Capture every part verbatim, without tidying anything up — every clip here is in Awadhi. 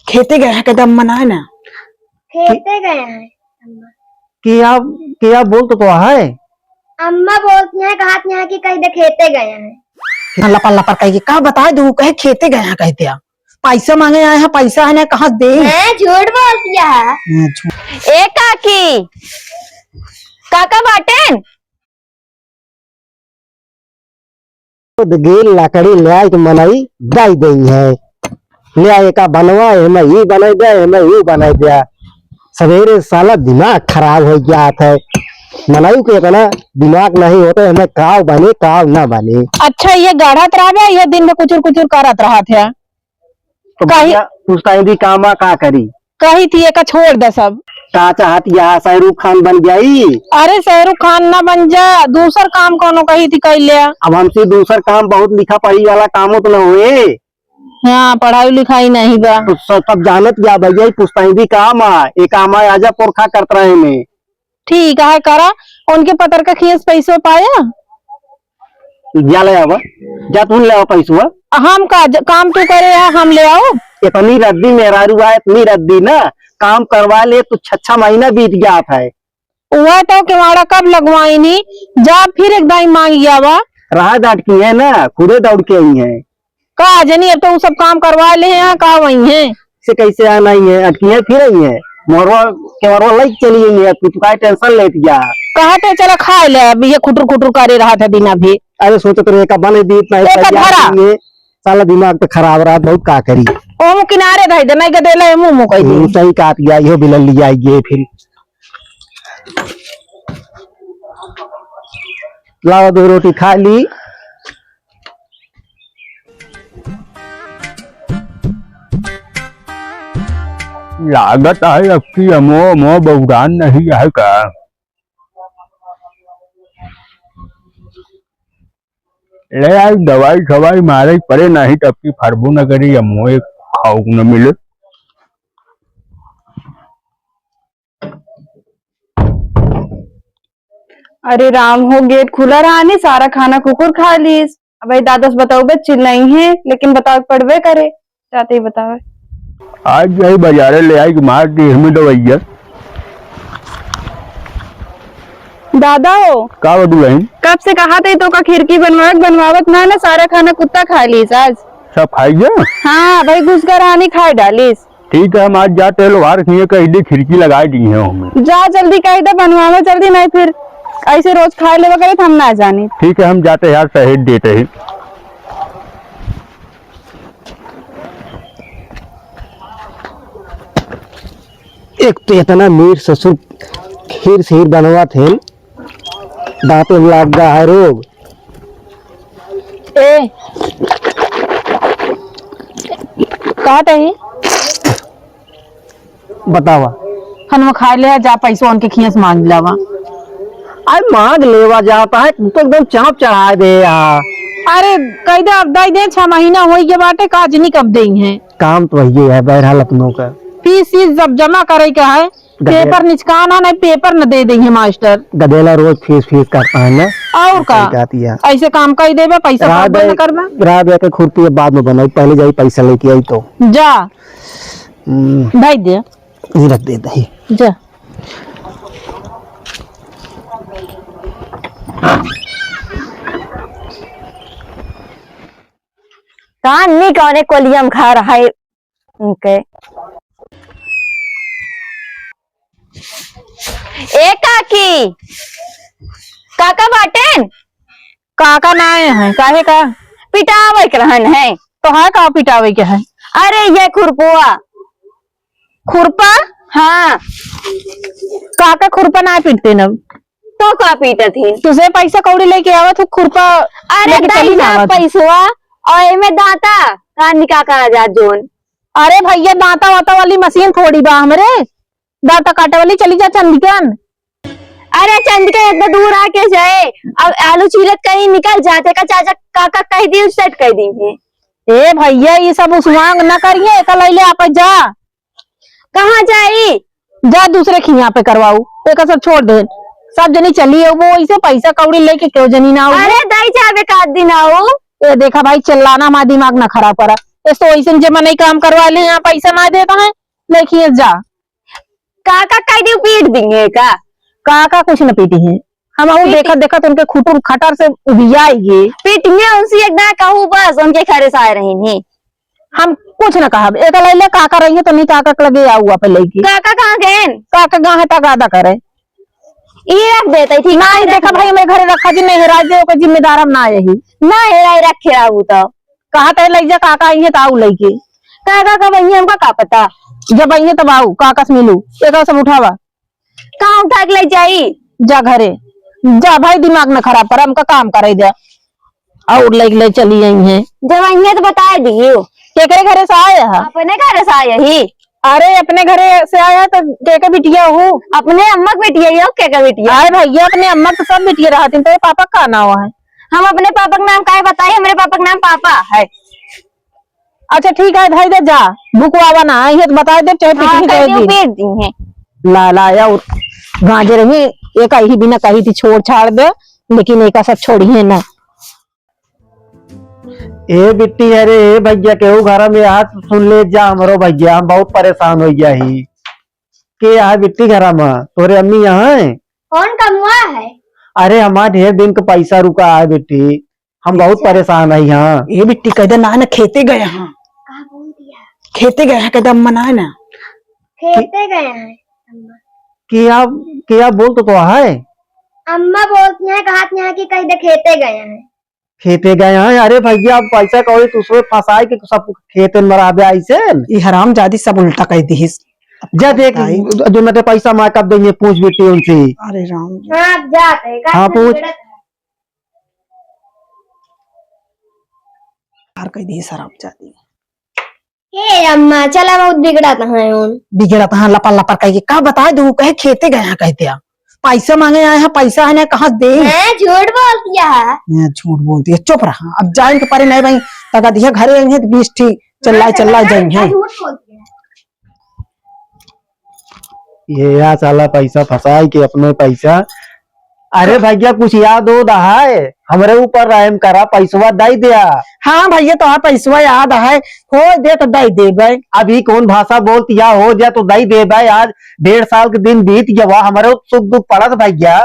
खेते गए हैं, कहते अम्मा ना है ना। खेते गए हैं अम्मा। किया, किया बोल तो, तो है। अम्मा बोलती हैं, कहत हैं कि कह दे खेते गए हैं। लपर लपर कह के का बताए दू, कहे खेते गए हैं, कहते हैं। पैसा मांगे आए हैं, पैसा है ना, कहाँ से दे? हैं, झूठ बोलती है। हाँ, झूठ। ए काकी, काका बाटेन? खुद गेल लकड़ी ले आए के मनई दई दई है। ले आए का बनवा, एमे ई बनाई दे, एमे ऊ बनाई दे। सवेरे साला दिमाग खराब हो जात है। मनई के इतना दिमाग नहीं होता है, एमे काव बने, काव ना बने। अच्छा, ये गढ़त रहबे, ये दिन में कुचुर कुचुर करत रहत है। तो कही भैया, पुश्तैदी काम आ का करी? कही थी एका छोड़ दे सब। का चाहत या शाहरुख खान बन जाई? अरे शाहरुख खान ना बन जा, दूसर काम कौनो कही थी कर ले। अब हमसे दूसर काम बहुत लिखा पढ़ी वाला कामो तो न होए। हाँ, पढ़ाई लिखाई नहीं बा। तो सब, सब जानत या भैया, ई पुश्तैदी काम आ, एक आमा आजा पोरखा करत रहे में। ठीक है, करा। उनके पतर का खीस पैसो पाया? जा ले आवा, जा तू ले आवा पैसवा। हम का ज-, काम तू करे है, हम ले आओ? इतनी रद्दी मेहरारू है, इतनी रद्दी ना, काम करवा ले तो छह छह महीना बीत जात है। वह तो केवाड़ा कब लगवाई नी, जा फिर एक दाई मांग आवा। रहा डांट की है ना, खुदे दौड़ के आई है। का जनी, अब तो उ सब काम करवा ले हैं, का वही हैं? से कैसे आना ही है, अटकी है, फिर आई है। मोरवा, के मोरवा लई चली गई है, तू, तू काहे tension लेत जा? कहा थे, चला खाए ले, अब ये खुटुर खुटुर करे रहा था दिना भी। अरे सोचत रहे, का बने दी, इतना एक पैसा धरा। ये साला दिमाग तो खराब रहा, बहुत का करी। ओम किनारे धई दे, नहीं के देला, मुंह मुंह कह दी। हम्म, सही कहा, इहो बिलन लिया ये फिर। लावा दो रोटी खा ली। लागत है अब की अमो, अमो बौरान नहीं है का? ले आई दवाई सवाई मारे पड़े, नहीं तो अब की फरबो न करी, अमो एक खाऊ न मिले। अरे राम हो, गेट खुला रहा नी, सारा खाना कुकुर खा लीस। अब भाई दादा से बताओ बे, चिल्लाई है, लेकिन बताओ पड़बे करे, जाते ही बतावे। आज जाई बाजारे ले आई के मार दी हमें दवाइया। दादा हो। का बा दुल्हन? कब से कहा थे तो का खिड़की बनवावत, बनवावत ना, ना सारा खाना कुत्ता खा लीस आज। सब खाई गया? हाँ भाई, घुस कर आनी खाए डालीस। ठीक है, हम आज जाते हैं, लोहार खिए कह दे, खिड़की लगाए दी है हमें। जा जल्दी कह दे, बनवावे जल्दी, नहीं फिर ऐसे रोज खाए लेवे करे तो हम ना जानी। ठीक है, हम जाते हैं यार, सहेज देते हैं। एक तो इतना मीठ ससुर खीर सीर बनवा थे, दांत में लाग गा है रोग। ए, कहत ही? बतावा। खनवा खाए ले, जा पैसो उनके खिया से मांग लावा। अरे मांग लेवा जाता है, तू तो एकदम चाप चढ़ाए दे यार। अरे कह दे, अब दे दे, छह महीना होई गया बाटे, काज नहीं कब देई हैं। काम तो वही है, बहरहाल अपनों का। फीस, फीस जब जमा करे के है, गधे- पेपर निचकाना नहीं, पेपर न दे देंगे मास्टर। गधेला रोज फीस फीस करता है ना। और का? सही कहती है। ऐसे काम कर देबे, पैसा रहा पाबे दे, न करबे। रहा दे के खुरपी बाद में बनाई, पहले जाई पैसा लेके आई तो। जा। हम्म। भाई दे। ये रख दे दही। जा। कान नी कौने कोलियम घर है। उनके। ए काकी, काका बाटेन? काका ना आए हैं, काहे का? पिटावे के रहन है। तो है का पिटावे के है? अरे ये खुरपुआ। खुरपा? हाँ। काका खुरपा ना पीटते न। तो का पीटत ही? तुझे पैसा कौड़ी लेके आवत हो, खुरपा अरे लेके चली दाई ना जावत। पैसवा और एमे दांता का निका का जा जोन। अरे भैया, दांता वाता वाली मशीन थोड़ी बा हमरे, दांता काटे वाली। चली जा चंदिकन। अरे चंदिकन इतना दूर आके जाए, अब आलू छीलत कहीं निकल जाते का चाचा काका कह दी, सेट कर दी है। ए भैया, ये सब उसवांग न करिए, एक लैले आप जा। कहाँ जाई? जा दूसरे खिया पे करवाऊ, एक सब छोड़ दे। सब जनी चली है वो, इसे पैसा कौड़ी लेके क्यों जनी ना हो? अरे दाई जावे का दिन आओ। ए देखा भाई, चिल्लाना हमारा दिमाग ना खराब करा। इस तो ऐसे जे मनई काम करवा ले, यहाँ पैसा ना देता है, लेकिन जा। काका कह दियो पीट देंगे का? काका कुछ न पीटी है, हम अहू पीटी। देखत देखत उनके खुटुर खटर से उबियाई गे। पीटिए उनसे एक दाँय कहू बस, उनके घरे से आए रही नहीं। हम कुछ न कहब, एक लैले काका रही है तो नहीं काका के लगे आऊ आप लैके। काका कहाँ गए? काका गाँव है तगादा करे। ये रख देते थी, नहीं देखा भाई, हमरे घरे रखा जी, नहीं हेराई दे, ओकर जिम्मेदार हम ना यही। ना हेराई रखे रहू तो। कहा तय लई जा, काका आई है तो आऊ लैके। काका कब आई है, हमका का पता? जब आई है तब आऊ, काका से मिलू। एक सब उठावा। कहाँ उठा के ले जाई? जा घरे। जा भाई, दिमाग न खराब कर, हमका काम करे दे। और लैके ले चली आई है। जब आई है तो बताए दियो। केकरे घरे से आए है? अपने घरे से आए ही। अरे, अपने घरे से आया तो के के बिटिया हो? अपने अम्मा के बिटिया ही हो, के के बिटिया? अरे भैया, अपने अम्मा के सब बिटिया रहत हैं, तेरे पापा का नाव है? हम अपने पापा का नाम काहे बताई, हमरे पापा का नाम पापा है। अच्छा ठीक है, धई दे जा, भुकवावा ना, आई है तो बताए दे, चाहे हाँ, पिटनी कह कह दी, दी। पीट दी है। ला, ला, या और गांजे रही, एक ही बिना कही थी छोड़ छाड़ दे, लेकिन एका सब छोड़ी है ना। ए बिट्टी, अरे ए भैया, केहू घर में हाथ सुन ले जा, हमरो भैया, हम बहुत परेशान हो गया ही। के यहाँ बिट्टी घर में? तोरे अम्मी यहाँ है? कौन कमुआ है? अरे हमार ढेर दिन का पैसा रुका है बिट्टी, हम बहुत अच्छा। परेशान है यहाँ। ए बिट्टी, कह दे ना, ना खेते गए हैं। का बोल दिया? खेते गए हैं, कह दे अम्मा ना है ना। खेते गए हैं अम्मा। किया, किया बोल तो, तो है। अम्मा बोलती हैं, कहती हैं कि कह दे खेते गए हैं। खेते गए हैं। अरे भैया, अब पैसा कौड़ी तो उसमें फंसाए के सब खेते में मराबे ऐसे। ई हरामजादी सब उल्टा कह दिहिस। जा देख, बताई। जो न ते पैसा माँ कब देंगे, पूछ बेटी उनसे। अरे राम जी। हाँ, आप जाते हैं, हाँ, पूछ। बिगड़त है। यार कह दिहिस हरामजादी। हे अम्मा, चला बहुत बिगड़त हैं उन। बिगड़त हैं, लपर लपर कह के का बताए दू, कहे खेते गए हैं कहते हैं। पैसा मांगे आए हैं, पैसा है ना, कहाँ से दे? हैं, झूठ बोलती है। हैं, झूठ बोलती है, चुप रहा। अब जाए के परे नहीं भाई, तका दिया घरे आई है तो बीस ठी चिल्लाए हाँ, चिल्लाए हाँ, जाई है। झूठ बोलती है। ये या साला पैसा फंसाए के अपने पैसा। अरे भैया, कुछ याद हो दहाए, हमरे ऊपर रहम करा, पैसवा दे दिया। हाँ भैया, तो आप पैसवा याद है, हो दे तो दे देबे। अभी कौन भाषा बोलती या, हो जा तो दे देबे। आज डेढ़ साल के दिन बीत गवा, हमरो सुख दुख पड़त भैया।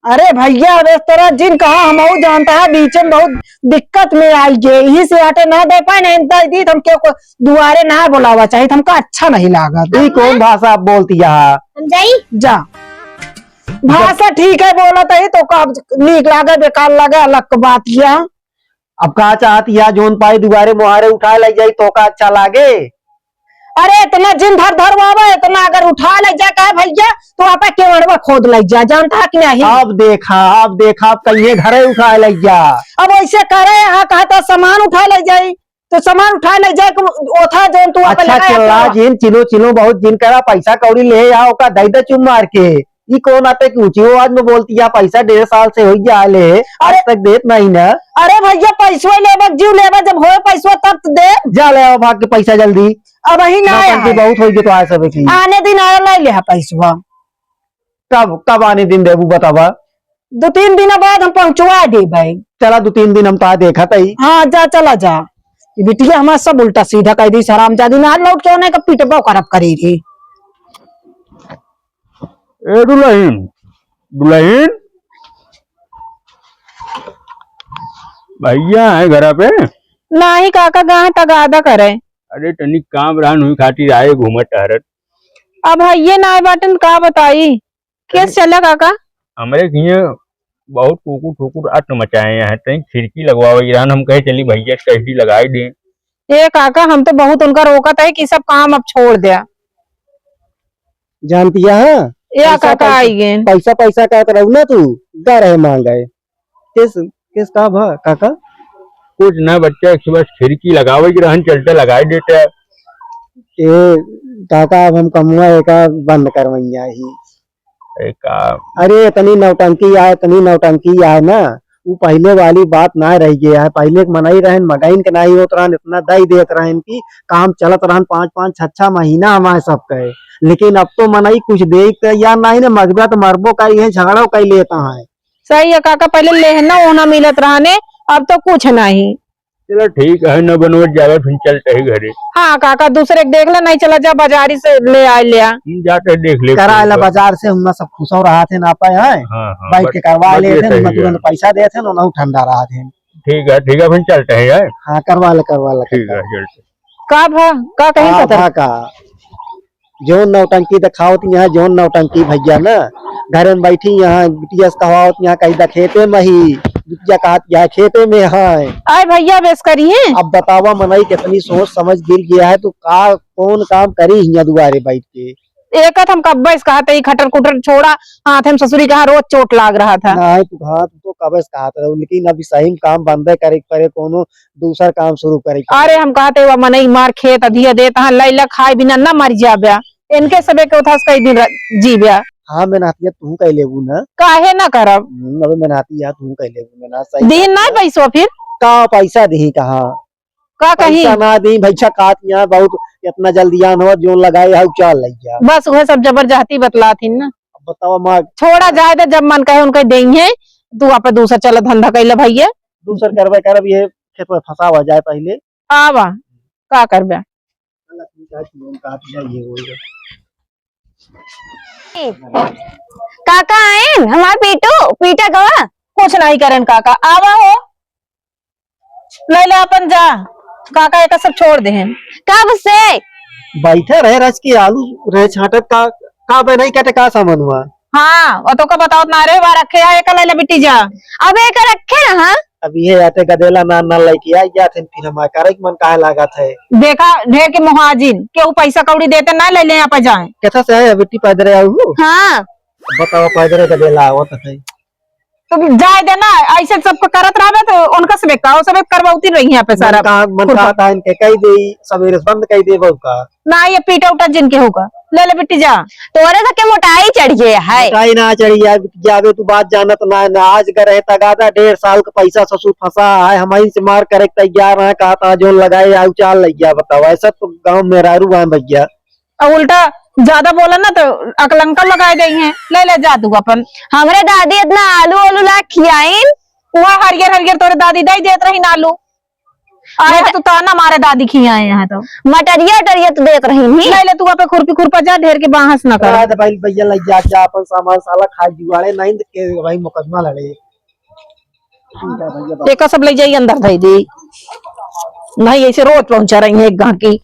अरे भैया, अब इस तरह जिन कहा, हमहू जानता है, बीच में बहुत दिक्कत में आई गए, यही से आटे ना दे पाए, नहीं दे दी तो हम क्यों को दुआरे ना बुलावा चाहिए, तो हमका अच्छा नहीं लागत। ई कौन भाषा आप बोलती यहाँ? हम जाई? जा। भाषा ठीक है, बोलत ही तो का नीक लागे, बेकार लागे, अलग बात या। अब का चाहत या, जोन पाई दुआरे मुहारे उठाए ले जाई तो का अच्छा लागे? अरे इतना जिन धर धरवावा, इतना अगर उठा ले जा का भैया, तो आपा केवड़वा खोद ले जा, जानता है कि नहीं? अब देखा, अब देखा, अब कहिए घरे उठाए ले जा। अब ऐसे करे, हाँ कहा तो सामान उठा ले जाई, तो सामान उठा ले जाए, ओथा जोन तू आपा अच्छा, ले आया चिल्ला तो। जिन, चिलो, चिलो, बहुत जिन करा, पैसा कौड़ी ले आ, ओका दे दे चुम मार के। ई कौन आते कि ऊंची आवाज में बोलती है? पैसा डेढ़ साल से हो गया ले, आज अरे तक देत नहीं ना। अरे भैया, पैसवा लेबा, जीव लेबा, जब होए पैसवा तब तो दे। जा ले आओ भाग के पैसा जल्दी। अब ही ना आया नौटंकी है। बहुत होई गई तो आए सबे की। आने दिन आया, ले ले पैसवा। कब, कब आने दिन देबू बतावा? दो तीन दिन बाद हम पहुंचवा देबे। चला, दो तीन दिन हम तो आ देखा तई। हाँ, जा, चला जा। ये बिटिया हमारा सब उल्टा सीधा कह दी, हरामजादी ना लौट के उन्हें का पिटबो करब करी रे। ए दुल्हन, दुल्हन, भैया है घरा पे? नाही काका, गाँव तगादा करे। अरे तनी काम रहन हुई खातिर आए घूमत टहरत। अब भैया ना बाटन का बताई, केस अरे, चला काका? हमरे किए बहुत कुकुर ठुकुर अट मचाए हैं, तनी खिड़की लगवावे रहन, हम कहे चली भैया से कह दी लगाई दे। ए काका, हम तो बहुत उनका रोकत है कि सब काम अब छोड़ द्या। जानती है, हाँ? ए पैसा, काका पैसा, आई गए। पैसा, पैसा कहत रहू ना तू, गा रहे मांगे। किस, किस का भा, काका? कुछ ना बच्चा, एक सुबह खिड़की लगावे की रहन, चलते लगाई देते। ए, काका, अब हम कमुआ एका बंद करवैया ही। अरे का? अरे, इतनी नौटंकी आए, इतनी नौटंकी आए ना, वो पहले वाली बात ना रह गई है। पहले के मनई रहन, मगइन के नाही होत रहन, इतना दई देत रहन कि काम चलत रहन, पाँच पाँच छह छह महीना हमारे सब कहे। लेकिन अब तो मनई कुछ दे के तैयार नाही ना, मगबा तो मरबो करी है, झगड़ो कर लेता है। सही है काका, पहले लेहना ओहना मिलत रहने, अब तो कुछ नहीं। चला ठीक है, न बनवत जावे, फिर चलते ही घरे। हाँ काका, दूसरे के देख ले, नहीं चला जा बाजारी से ले आए लिया। हम जाते देख ले करा फिर ला तो। बाजार से, हम सब खुश हो रहा थे ना पाए हैं। हाँ, हाँ, बैठ बस, के करवा बस ले ये थे, सही हम है। तुरंत पैसा दे थे ना, ना ठंडा रहा थे। ठीक है, ठीक है, फिर चलते हैं यार। हाँ, करवा ले, करवा ले, ठीक है, करवा। चलते। का भा, का कहीं का का भा तर- का? जौन नौटंकी देखावत यहाँ, जौन नौटंकी भैया ना, घरे में बैठी यहाँ, बिटिया से कहवावत यहाँ, कहीं दा खेते में ही, बिटिया कहत यहाँ खेते में है। आए भैया, बेस करिए। अब बतावा, मनई कितनी सोच समझ गिर गया है, तो का, कौन काम करी हियाँ दुआरे बैठ के? एक हम कब्बे से कहते ही खटर कुटर छोड़ा, हाथ में ससुरी कहाँ रोज चोट लाग रहा था। नहीं, तू हाँ, तू तो कब्बे से कहत रहो, लेकिन अभी सही में काम बंदे करे के पड़े, कोनो दूसर काम शुरू करे के अरे, पड़े। हम कहते हुआ मनई मार खेत अधिया देत हाँ, लैला खाए बिना न मर जाब्या। इनके सबे के उठास कई दिन र-, जीब्या। हाँ, मेहनतिया तू कह लेबू ना। काहे ना करब? हम्म, अबे मेहनतिया तू कह लेबू ना, सही दिन बात ना है। पैसवा फिर? का पैसा दी कहाँ? का कहीं? पैसा ना दी, भैया काट यहाँ बहुत इतना जल्दी आन हो, जोन लगाए है, उचाल लग गया। बस वह सब जबरदस्ती बतलाथिन ना। अब बताओ माँ। छोड़ा जाए दे, जब मन कहे उनके देंगे, तू आप दूसर चला धंधा कैला भैया। दूसर करबे करब, ये खेत में फंसावा जाए पहले। आवा, का करबे? काका आएन, हमार पीटू, पीटा गवा। कुछ नहीं करेन काका, आवा हो। ले ले अपन जा, काका एक सब छोड़ दे हैं। कब से? बैठे रहे रच के आलू रहे छाटत का, का बे नहीं कटे का सामान हुआ? हाँ, वो तो का बताओ ना रे, वा रखे है, एक ले ले बिट्टी जा। अब एक रखे ना, हाँ? अब ये आते गदेला ना, ना लेके आ जाते हैं, फिर हमारा करे के मन काहे लागत है? देखा, ढेर के मोहाजिन, केहू पैसा कौड़ी देते ना, ले ले यहाँ पे जाए। कैसा से है बिट्टी पैदल आऊ? हाँ। बताओ, पैदल गदेला आवत है। तो जाए दे ना, ऐसे सबको करत रहबे तो उनका सबे का, वो सबे करवाउती रही यहाँ पे सारा मन का, मन खुरपा। का था इनके कह दे, सवेरे से बंद कह दे बहू का। ना, ये पीटा उटा जिनके होगा, ले ले बिट्टी जा। तोरे तो के मोटाई चढ़ गए है। मोटाई ना चढ़ी है, जावे तू बात जानत ना, ना आज का रहे तगादा, डेढ़ साल का पैसा ससुर फंसा है, हम ही से मार करे तैयार है, कहा था जो लगाए या उचाल लग गया, बताओ, ऐसा तो गाँव में रारू है भैया। और उल्टा ज्यादा बोला ना तो अकलंका लगाए देई हैं। ले ले जा तू अपन। हमरे दादी इतना आलू ओलू ला खियाइन। वह हरियर हरियर तोरे दादी दई देत रही ना आलू। अरे मट- तू ताना मारे दादी खियाए यहाँ तो। मटरिया उटरिया तो देत रही नहीं। ले ले तू अपन खुरपी खुरपा जा, ढेर के बाहस ना कर। रात भाई भैया लग जा, जा अपन सामान साला खाए जुआड़े नहीं तो के भाई मुकदमा लड़े। एका सब ले जाई अंदर धई दी। नहीं ऐसे रोज पहुंचा रही है एक गांव की।